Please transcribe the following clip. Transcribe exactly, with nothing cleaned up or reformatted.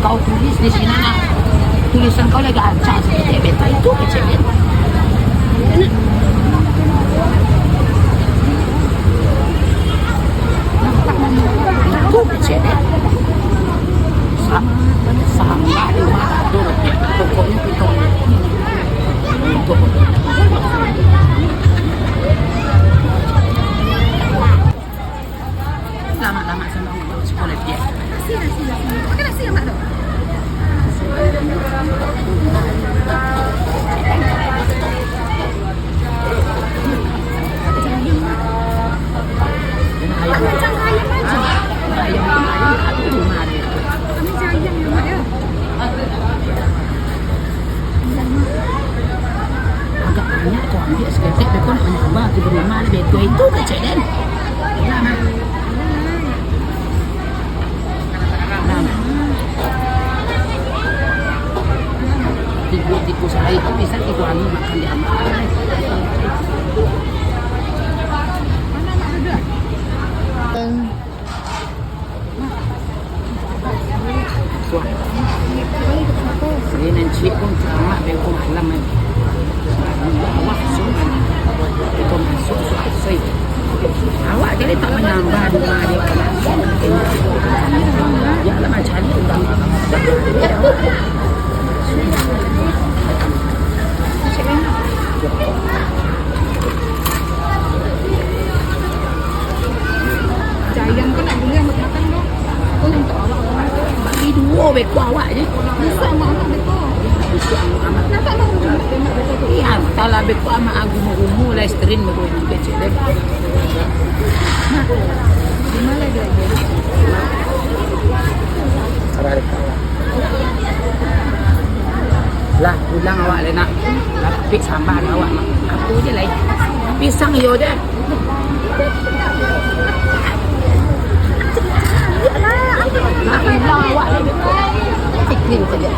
Kau tulis di sini, nah. Tulisan kau lagi rancak saketek, beta itu kecek den. Itu kecek den. Sa-, sama rumah tu, pokoknya kita untuk. Lamak-lamak sama urang sikolah dia. Nasi, nasi, nasi. Pakai nasi ya, Mak, tu? Ayam, ayam, ayam, ayam, ayam. Kami jayang ya, Mak, ya. Agak banyak kau ambil saketek, beko nak manambah tu di rumah, lebih tu itu kecek den. Nah, nah. Nah, nah. Tikus-tikus lain tu bisa tikus anu makan di rumah. Wah. Jadi nan ciek pun karamak beko malam kan. Wah, suah. Beko masuk, suah, suah. Awak jadi tak manambah rumah dia. Ya lah, macam ni urang. Jayang ko nak buli ambo makan tu. Ko untuak awak, awak tu. Bagi duo beko awak je. Bisa amak-amak beko. Bisa amak-amak. Nampak tak rumah tembak beko tu? Iya, antahlah beko amak agu marumu lah, stream beko ni kecek deh. Nah, di mana dia? Salah dekat lah. Lah, pulang awak lai nak. Lapik sambal awak, Mak. Apo je lai? Pisang iyo deh. Lah, pulang awak lai. Sikit saja.